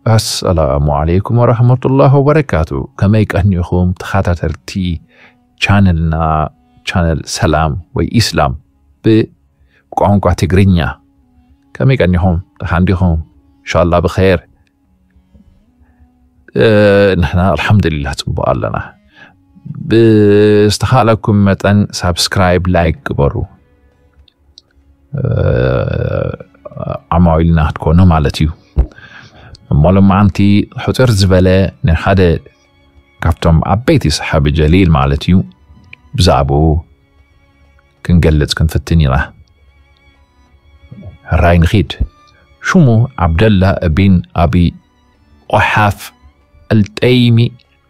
ኣሰላሙ ዓለይኩም ወራህመቱላሂ ወበረካቱ። ከመይ ቀኒኹም ተኸታተልቲ ቻነልና፣ ቻነል ሰላም ወይ ኢስላም ብቋንቋ ትግርኛ? ከመይ ቀኒኹም? ደሓን ዲኹም? ኢንሻላህ ብኸይር። እ፣ ንሕና ኣልሓምዱሊላህ ጽቡቕ ኣለና። ብዝተኻእለኩም መጠን ሳብስክራይብ፣ ላይክ ግበሩ። እ፣ ዓማዊልና ክትኮኑ ማለት እዩ። እሞ ሎማዓንቲ ሕጽር ዝበለ ንሓደ ካብቶም ዓበይቲ ሰሓቢ ጀሊል ማለት እዩ ብዛዕባኡ ክንገልጽ ክንፍትን ኢና። ሕራይ ንኺድ። ሽሙ ዓብደላ እቢን ኣቢ ቁሓፍ ኣልጠይሚ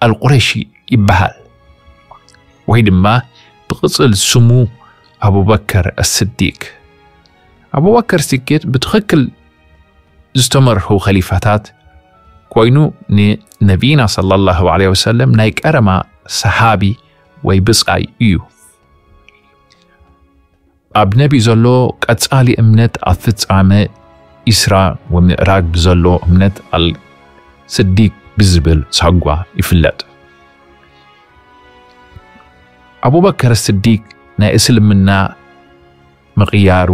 ኣልቁረሺ ይበሃል። ወይ ድማ ብቕጽል ስሙ ኣቡበከር ኣስዲቅ። ኣቡበከር ስዲቅ ብትኽክል ዝተመርሑ ኸሊፋታት ኮይኑ ንነቢና ሰለላሁ ዐለይሂ ወሰለም ናይ ቀረማ ሰሃቢ ወይ ብጻይ እዩ። ኣብ ነቢ ዘሎ ቀጻሊ እምነት ኣብ ፍጻመ ኢስራ ወምዕራግ ብዘሎ እምነት ኣል ስዲቅ ብዝብል ሳጓ ይፍለጥ። ኣቡበከር ስዲቅ ናይ እስልምና ምቕያሩ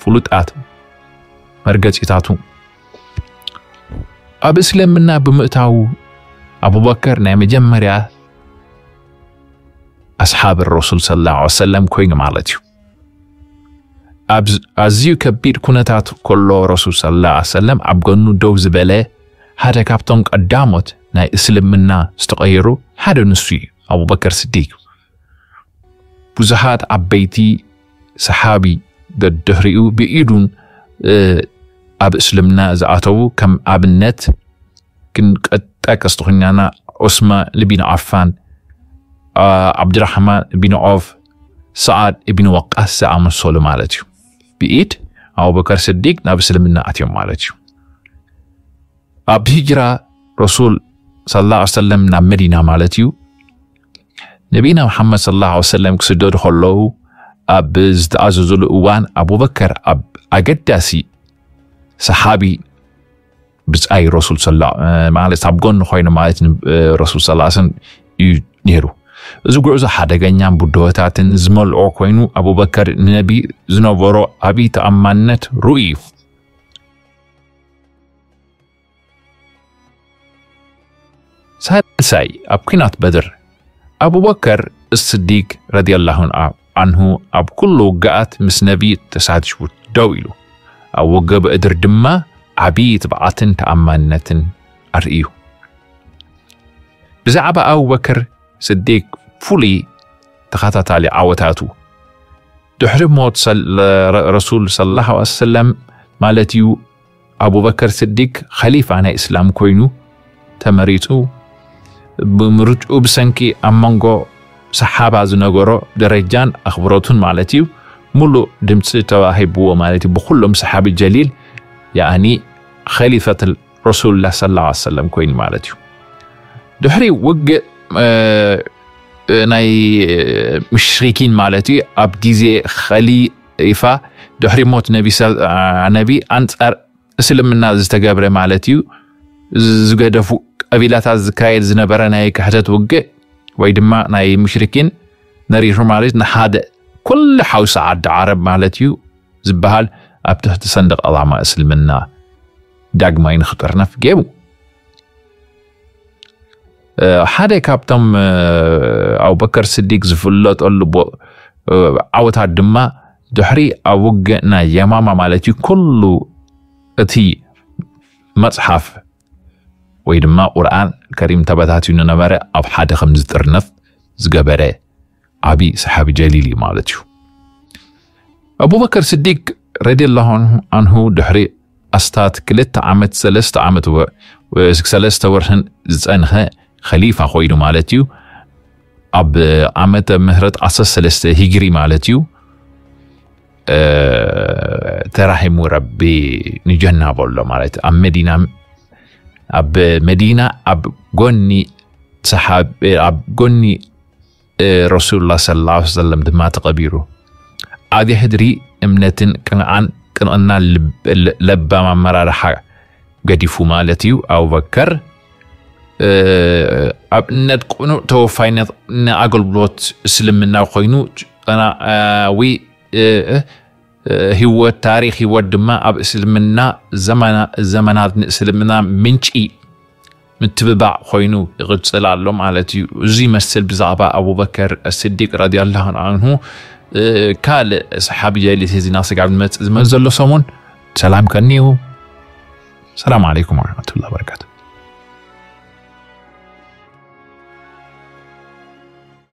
ፍሉጣት መርገጺታቱ። ኣብ እስልምና ብምእታዉ ኣቡበከር ናይ መጀመርያ ኣስሓብ ረሱል ሰለላሁ ዐለይሂ ወሰለም ኮይኑ ማለት እዩ። ኣብ ኣዝዩ ከቢድ ኩነታት ከሎ ረሱል ሰለላሁ ዐለይሂ ወሰለም ኣብ ጎኑ ደው ዝበለ ሓደ ካብቶም ቀዳሞት ናይ እስልምና ዝተቐየሩ ሓደ ንሱ እዩ፣ ኣቡበከር ስዲቅ። ብዙሓት ዓበይቲ ሰሓቢ ደድሕሪኡ ብኢዱን፣ እ፣ ኣብ እስልምና ዝኣተዉ ከም ኣብነት ክንጠቅስ ተኾይናና ዑስማን ብን ዓፋን፣ አ፣ ዓብድራሕማን ብን ዐውፍ፣ ሰዓድ ብን ወቃስ ዝኣመሰሉ ማለት እዩ። ብኢድ ኣቡበከር ስዲቅ ናብ እስልምና ኣትዮም ማለት እዩ። ኣብ ሂጅራ ረሱል ሰለላሁ ዐለይሂ ወሰለም ናብ መዲና ማለት እዩ። ነቢና መሓመድ ሰለላሁ ዐለይሂ ወሰለም ክስደዱ ከለዉ ኣብ ዝተኣዘዙሉ እዋን ኣቡበከር ኣብ ኣገዳሲ ሰሓቢ ብጻይ ረሱል ሰላ-፣ ማለት ኣብ ጎኒ ኮይኑ ማለት ን-፣ ረሱል ሰለላሁ ዐለይሂ ወሰለም እዩ ነይሩ። እዚ ጉዕዞ ሓደገኛን ብድሆታትን ዝመልኦ ኮይኑ ኣቡበከር ንነቢ ዝነበሮ ዓቢ ተኣማንነት ርእዩ እዩ። ሳልሳይ፣ ኣብ ኲናት በድር ኣቡበከር ስዲቅ ረዲየላሁ ዐንሁ ኣብ ኩሉ ውግኣት ምስ ነቢ ተሳቲፉ ደው ኢሉ። ኣብ ውግእ በድር ድማ ዓቢ ትብዓትን ተኣማንነትን ኣርእዩ። ብዛዕባ ኣቡበከር ስዲቅ ፍሉይ ተኸታታሊ ዓወታቱ፣ ድሕሪ ሞት ሰል-፣ ረ-፣ ረሱል ሰለላሁ ዐለይሂ ወሰለም ማለት እዩ፣ ኣቡበከር ስዲቅ ኸሊፋ ናይ እስላም ኮይኑ ተመሪጹ። ብምርጭኡ ብሰንኪ ኣብ መንጎ ሰሓባ ዝነበሮ ደረጃን ኣኽብሮቱን ማለት እዩ፣ ሙሉእ ድምፂ ተዋሂብዎ ማለት እዩ። ብኩሎም ሰሓቢ ጀሊል፣ ያኒ ኸሊፈት ረሱሉላህ ሰለላሁ ዐለይሂ ወሰለም ኮይኑ ማለት እዩ። ድሕሪ ውግእ፣ እ፣ እ፣ ናይ፣ እ፣ ሙሽሪኪን ማለት እዩ፣ ኣብ ግዜ ኸሊፋ ድሕሪ ሞት ነቢ ሰ-፣ አ፣ ነቢ ኣንጻር እስልምና ዝተገብረ ማለት እዩ፣ ዝ-፣ ዝገደፉ ቀቢላታት ዝካየድ ዝነበረ ናይ ክሕደት ውግእ ወይ ድማ ናይ ሙሽሪኪን ነሪሩ ማለት ንሓደ ኩሉ ሓውሲ ዓዲ ዓረብ ማለት እዩ ዝበሃል ኣብ ትሕቲ ሰንደቕ ዕላማ እስልምና ዳግማይ ንኽጥርነፍ ገይሩ። ሓደ ካብቶም ኣቡበከር ስዲቅ ዝፍለጠሉ ዓወታት ድማ ድሕሪ ኣብ ውግእ ናይ የማማ ማለት እዩ ኩሉ እቲ መጽሓፍ ወይ ድማ ቁርኣን ከሪም ተበታትዩ ነበረ ኣብ ሓደ ከም ዝጥርነፍ ዝገበረ ዓቢ ሰሓቢ ጀሊል እዩ ማለት እዩ። ኣቡበከር ስዲቅ ረዲየላሁ ኣንሁ ድሕሪ ኣስታት ክልተ ዓመት ሰለስተ ዓመት ሰለስተ ወርሕን ዝጸንሐ ኸሊፋ ኮይኑ ማለት እዩ። ኣብ ዓመተ ምህረት ዓሰርተ ሰለስተ ሂጅሪ ማለት እዩ። ተራሂሙ ረቢ ንጀና በሎ ማለት ኣብ መዲና ኣብ መዲና ኣብ ጎኒ ሰሓብ ኣብ ጎኒ ረሱሉላ ሰለላሁ ዐለይሂ ወሰለም ድማ ተቐቢሩ። ኣብ የህድሪ እምነትን ቅንዓን ቅንዕና ለባም ኣመራርሓ ገዲፉ ማለት እዩ። ኣቡበከር ኣብነት ቅኑዕ ተወፋይነት ንኣገልግሎት እስልምና ኮይኑ ቀናዊ ህይወት ታሪኽ ህይወት ድማ ኣብ እስልምና ዘመናት ንእስልምና ምንጪ ምትብባዕ ኮይኑ ይቕጽል ኣሎ ማለት እዩ። እዚ ይመስል ብዛዕባ ኣቡበከር ስዲቅ ረዲየላሁ ኣንሁ ካልእ ሰሓቢ ጀሊል ሒዝና ስጋብ ንመጽእ ዝመጽእ ዘሎ ሰሙን ሰላም ከኒዩ። ሰላም ዓለይኩም ወረሕመቱላሂ ወበረካቱ።